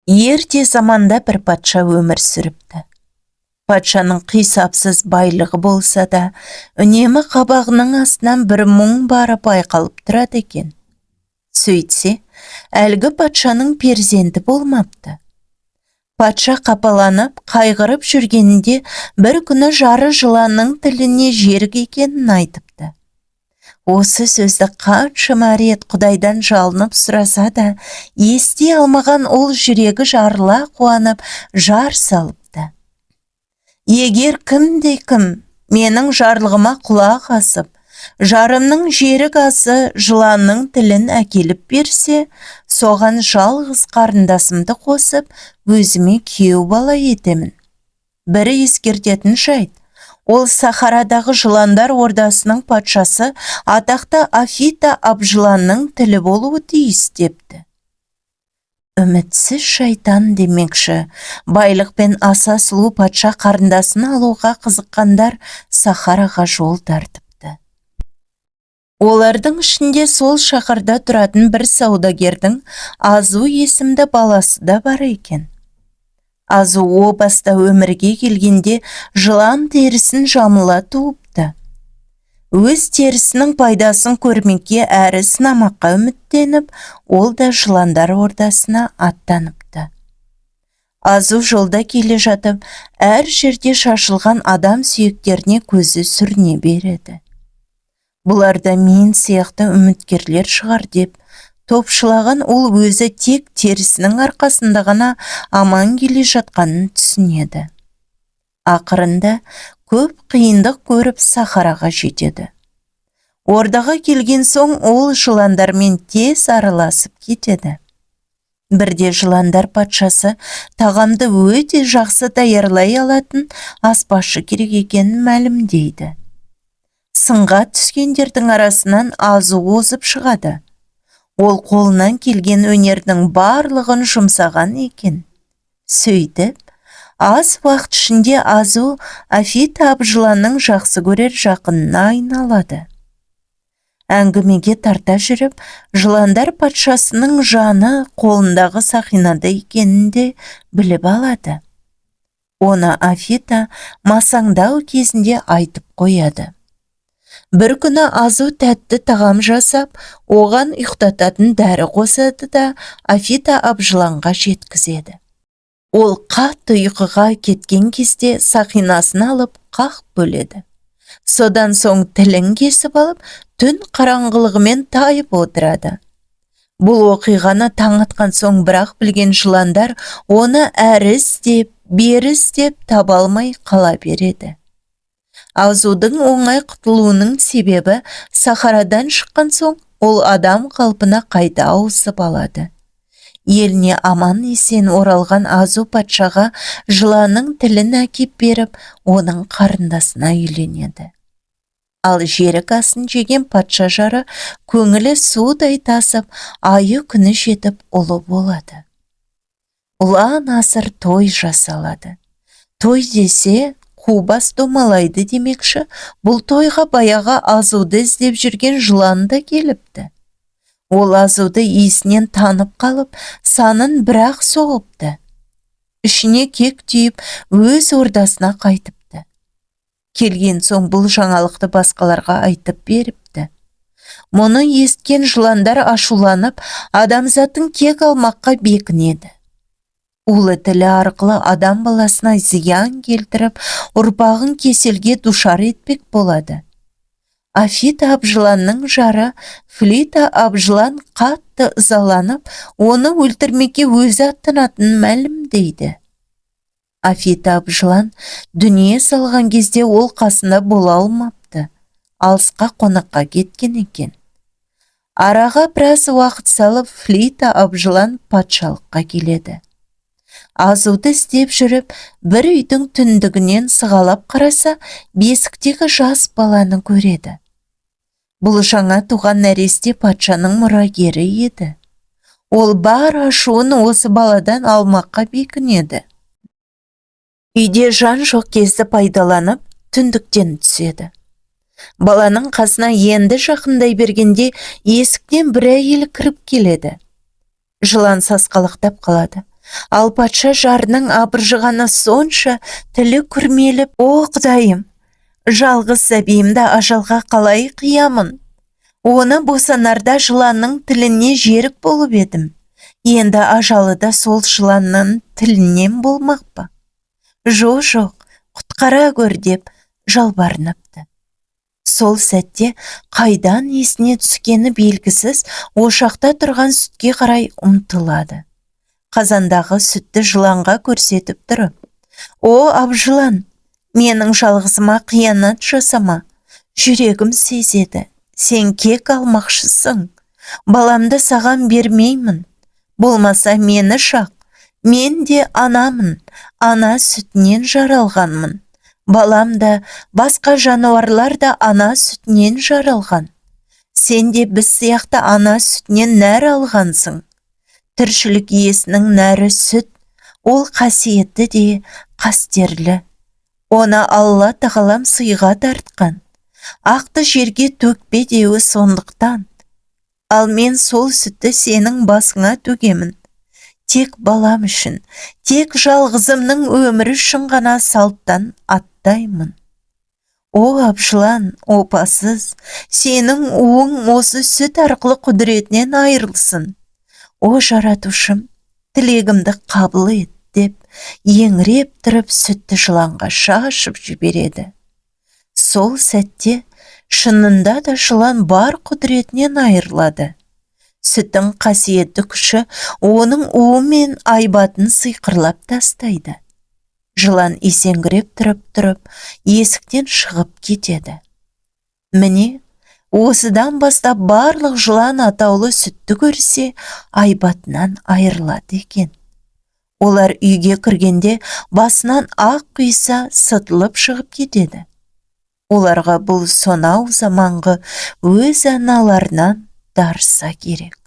Ерте заманда бір патша өмір сүріпті. Патшаның қисапсыз байлығы болса да, үнемі қабағының астынан бір мұң бары байқалып тұрады екен. Сөйтсе, әлгі патшаның перзенті болмапты. Патша қапаланып, қайғырып жүргенінде бір күні жары жыланның тіліне жерік екенін айтыпты. Осы сөзді қаншама рет Құдайдан жалынып сұраса да, ести алмаған ол жүрегі жарыла қуанып, жар салыпты. Егер кімде кім менің жарлығыма құлақ асып, жарымның жерік асы жыланның тілін әкеліп берсе, соған жалғыз қарындасымды қосып, өзіме күйеу бала етемін. Бір ескертетін жайт: ол Сахарадағы жыландар ордасының патшасы атақты Афита абжыланның тілі болуы тиіс, депті. Үмітсіз шайтан демекші, байлық пен аса сұлу патша қарындасын алуға қызыққандар Сахараға жол тартыпты. Олардың ішінде сол шаһарда тұратын бір саудагердің Азу есімді баласы да бар екен. Азу о баста өмірге келгенде жылан терісін жамыла туыпты. Өз терісінің пайдасын көрмекке әрі сынамаққа үміттеніп, ол да жыландар ордасына аттаныпты. Азу жолда келе жатып, әр жерде шашылған адам сүйектеріне көзі сүріне береді. Бұлар да мен сияқты үміткерлер шығар деп топшылаған ол өзі тек терісінің арқасында ғана аман келе жатқанын түсінеді. Ақырында көп қиындық көріп, Сахараға жетеді. Ордаға келген соң ол жыландармен тез араласып кетеді. Бірде жыландар патшасы тағамды өте жақсы даярлай алатын аспазшы керек екенін мәлімдейді. Сынға түскендердің арасынан Азу озып шығады. Ол қолынан келген өнердің барлығын жұмсаған екен. Сөйтіп, аз уақыт ішінде Азу Афита абжыланның жақсы көрер жақынына айналады. Әңгімеге тарта жүріп, жыландар патшасының жаны қолындағы сақинада екенін де біліп алады. Оны Афита масаңдау кезінде айтып қояды. Бір күні Азу тәтті тағам жасап, оған ұйықтататын дәрі қосады да, Афита абжыланға жеткізеді. Ол қатты ұйқыға кеткен кезде сақинасын алып қақ бөледі. Содан соң тілін кесіп алып, түн қараңғылығымен тайып отырады. Бұл оқиғаны таң атқан соң бірақ білген жыландар оны әрі іздеп, бері іздеп таба алмай қала береді. Азудың оңай құтылуының себебі, Сахарадан шыққан соң ол адам қалпына қайта ауысып алады. Еліне аман есен оралған Азу патшаға жыланның тілін әкеп беріп, оның қарындасына үйленеді. Ал жерік асын жеген патша жары көңілі судай тасып, айы күні жетіп, ұлы болады. Ұлан асыр той жасалады. Той десе, қу бас домалайды демекші, бұл тойға баяғы Азуды іздеп жүрген жылан да келіпті. Ол Азуды иісінен танып қалып, санын бірақ соғыпты. Ішіне кек түйіп, өз ордасына қайтыпты. Келген соң бұл жаңалықты басқаларға айтып беріпті. Мұны есткен жыландар ашуланып, адамзаттың кек алмаққа бекінеді. Улы тілі арқылы адам баласына зиян келтіріп, ұрпағын кеселге душар етпек болады. Афита абжыланның жары Флита абжылан қатты ызаланып, оны өлтірмекке өзі аттанатынын мәлімдейді. Афита абжылан дүние салған кезде ол қасында бола алмапты, алысқа қонаққа кеткен екен. Араға біраз уақыт салып, Флита абжылан патшалыққа келеді. Азуды іздеп жүріп, бір үйдің түндігінен сығалап қараса, бесіктегі жас баланы көреді. Бұл жаңа туған нәресте патшаның мұрагері еді. Ол бар ашуын осы баладан алмаққа бекінеді. Үйде жан жоқ кезді пайдаланып, түндіктен түседі. Баланың қасына енді жақындай бергенде есіктен бір әйел кіріп келеді. Жылан сасқалақтап қалады. Ал патша жарының абыржығаны сонша, тілі күрмеліп: «О, Құдайым, жалғыз сәбиімді ажалға қалай қиямын? Оны босанарда жыланның тіліне жерік болып едім. Енді ажалы да сол жыланның тілінен болмақ па? Жо, жоқ, құтқара көр», – деп жалбарыныпты. Сол сәтте қайдан есіне түскені белгісіз, ошақта тұрған сүтке қарай ұмтылады. Қазандағы сүтті жыланға көрсетіп тұрып: «О, абжылан, менің жалғызыма қиянат жасама. Жүрегім сезеді, сен кек алмақшысың. Баламды саған бермеймін. Болмаса мені шақ. Мен де анамын, ана сүтінен жаралғанмын. Балам да, басқа жануарлар да ана сүтінен жаралған. Сен де біз сияқты ана сүтінен нәр алғансың. Тіршілік иесінің нәрі сүт, ол қасиетті де қастерлі. Оны Алла тағалам сыйға тартқан. Ақты жерге төкпе деуі сондықтан. Ал мен сол сүтті сенің басыңа төгемін. Тек балам үшін, тек жалғызымның өмірі үшін ғана салттан аттаймын. О, абжылан, опасыз, сенің уың осы сүт арқылы құдіретінен айырылсын. О, Жаратушым, тілегімді қабыл ет», – деп еңіреп тұрып, сүтті жыланға шашып жібереді. Сол сәтте шынында да жылан бар құдіретінен айырылады. Сүттің қасиетті күші оның уы мен айбатын сиқырлап тастайды. Жылан есеңгіреп тұрып-тұрып есіктен шығып кетеді. Міне, осыдан бастап барлық жылан атаулы сүтті көрсе, айбатынан айырылады екен. Олар үйге кіргенде басынан ақ құйса, сытылып шығып кетеді. Оларға бұл сонау заманғы өз аналарынан дарыса керек.